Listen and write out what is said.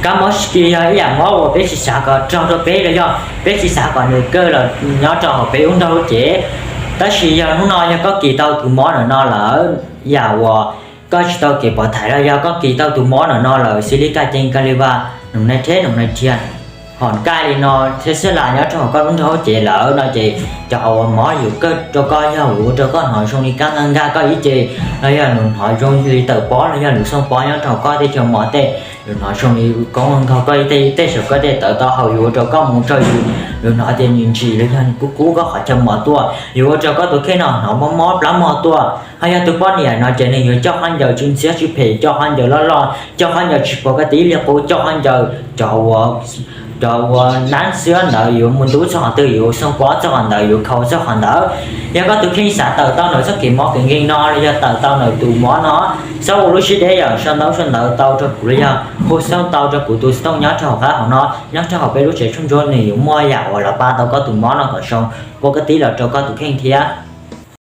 Kab mob Skin yog ib yam mob uas peb tsis xav kom raug rau peb los yog peb tsis xav kom nws kawg los nyob rau hauv peb lub nroog lub cev. Tab sis yog hnub no yog koj kis tau tus mob ntawm no lawm, yam uas koj tsis tau kev pov thaiv los yog koj kis tau tus mob ntawm no lawm, xws li kaj cees, kaj li vas, noom nai thiab noom nai thiaj, hom kaj li no thiab xwb las nyob rau hauv koj lub nroog lub cev lawm no ces cov uas mob yuav kawg rau koj yog yuav ua rau koj hnov zoo li kab nkag nkag koj ib ce, los yog nws hnov zoo li tawm pob los yog lus xooj pob nyob rau hauv koj tej chaw mos tej, nws hnov zoo li koob nkaug koj ib tej tej saum koj tej tawv tau hau yuav ua rau koj mus tsaug yus, nws hnov tias nws ntsim los yog nws kub kub koj qhov chaw mos tuaj, yuav ua rau koj tus kheej no hnov mob mob plab mog tuaj. Ho yog tus poj niam no ces nws yuav coj khaub ncaws tsis ntxhiab tsis phem, coj khaub ncaws loj loj, coj khaub ncaws tsis pov koj tis li qub, coj khaub ncaws cov uas cov uas nab xiab ntawd yuav mus ntub txog qhov twg, yuav xooj pob txog qhov ntawd, yuav khau txog qhov ntawd. Yog koj tus kheej xav tawm tau ntawm txoj kev mob kev nkeeg no los yog tawm tau ntawm tus mob no, xob ua lub siab deb yog sau ntawv sau ntawv tau rau kuv los yog hu xov tau rau kuv tus xov tooj nyob rau hauv qab hauv no, nyob rau hauv peb lub tsev tshuaj ntsuab nws yuav muaj yam uas los pab tau koj tus mob no kom zoo, pov koj tis los rau koj tus kheej thiab.